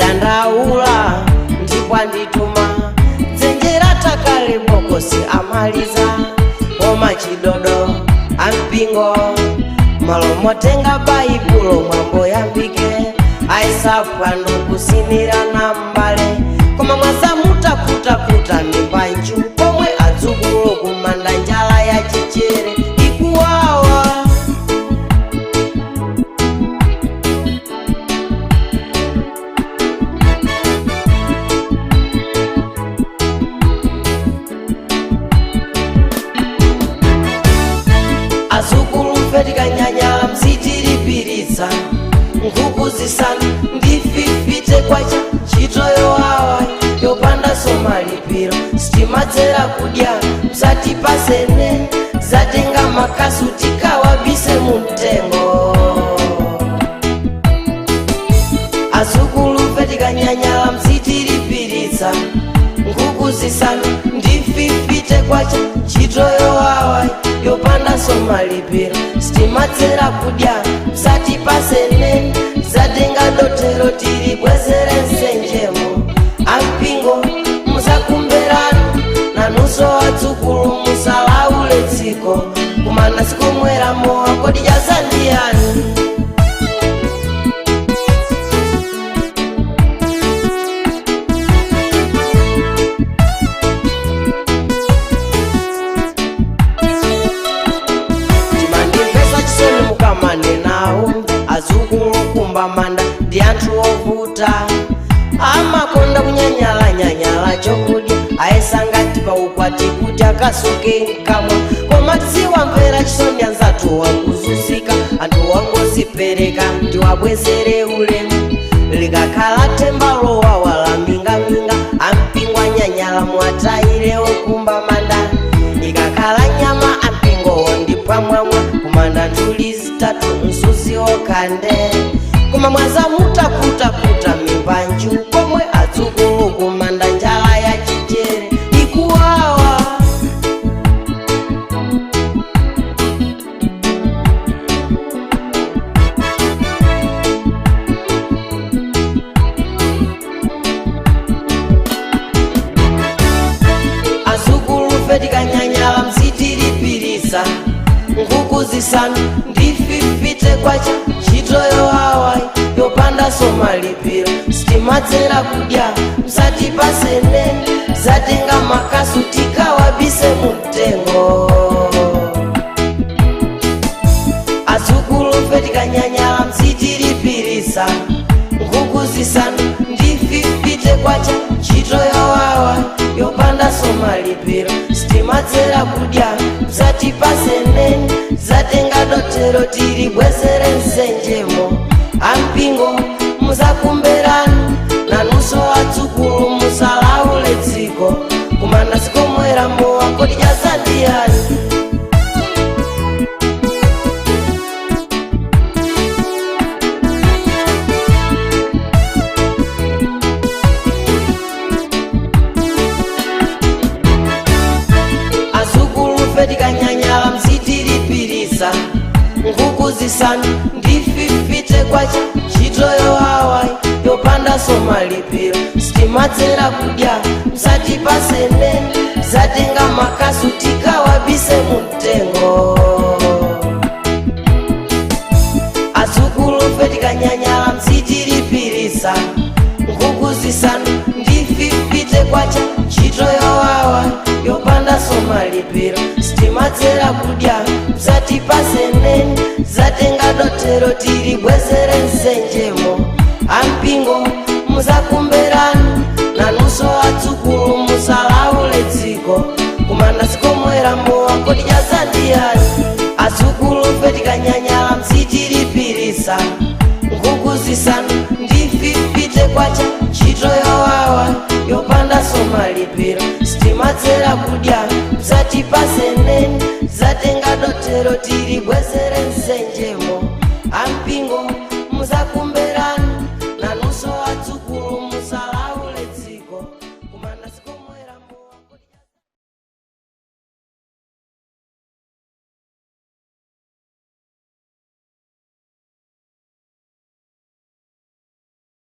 Ndadandaula ndipo andituma dzenjera takale bokosi amaliza koma chidodo ampingo malo motenga baibulo mwambo yambike aisapwano kusinira na mbale koma mwasamutakuta mimba nju pomwe adzukulu kumanda njala ya chichere ikuwawa. Azukulu mfe tikanyanyala msitiripiritsa nkhuku zisanu ndififite kwacha ntchito yowawa yopanda somalipiro sitimadzera kudya msatipasene zatenga makasu tikawabise mumtengo. Azukulu mfe tikanyanyala msitiripiritsa nkhuku zisanu ndififite kwacha ntchito yowawa yopanda somalipiro sitimadzera kudya msatipasene zatenga dotero tiribwezere nsenjemo. Ampingo musakumberano nanunso adzukulu musalaule dziko kumanda sikumwera mowa kodi chazandiyani. Chimandimvesa chisoni mukamanena azukulu kumba manda ndi anthu ovuta amakonda kunyanyalanyanyala chokudya ayesangati paukwati kuti akasuke mkamwa koma tiziwamvera chisoni anzathu wakuzunzika anthu wangozipereka ndiwabwezere ulemu likakhala themba lowawa la mingaminga ampingo anyanyala muwatayire okumba manda ikakhala nyama ampingowo ndipwamwamwa kumanda nthuli zitatu msuzi okande koma mwazamutakutakuta mimba nju pomwe adzukulu kumanda njala ya chichere ikuwawa. Azukulu fe tikanyanyala msitiripiritsa nkhuku zisanu ndififite kwacha ntchito yowawa yopanda somalipiro sitimadzera kudya msatipasene zatenga makasu tikawabise mumtengo. Azukulu fe tikanyanyala msitiripiritsa nkhuku zisanu ndififite kwacha ntchito yowawa yopanda somalipiro sitimadzera kudya msatipasene zatenga dotero tiribwezere nsenjemo. Ampingo musakumberano nanunso adzukulu musalaule dziko kumanda sikomwera mowa kodi chazandiyani. Azukulu fe tikanyanyala msitiripiritsa nkhuku zisanu ndififite kwacha ntchito yowawa yopanda somalipiro sitimadzera kudya msatipasene zatenga makasu tikawabise mumtengo. Azukulu fe tikanyanyala msitiripiritsa nkhuku zisanu ndififite kwacha ntchito yowawa yopanda somalipiro sitimadzera kudya msatipasene zatenga dotero tiribwezere nsenjemo. Ampingo musakumberano nanunso adzukulu musalaule dziko kumanda sikomwera mowa kodi chazandiyani. Azukulu fe tikanyanyala msitiripiritsa nkhuku zisanu ndififite kwacha ntchito yowawa yopanda somalipiro sitimadzera kudya msatipasene zatenga dotero tiribwezere nsenjemo.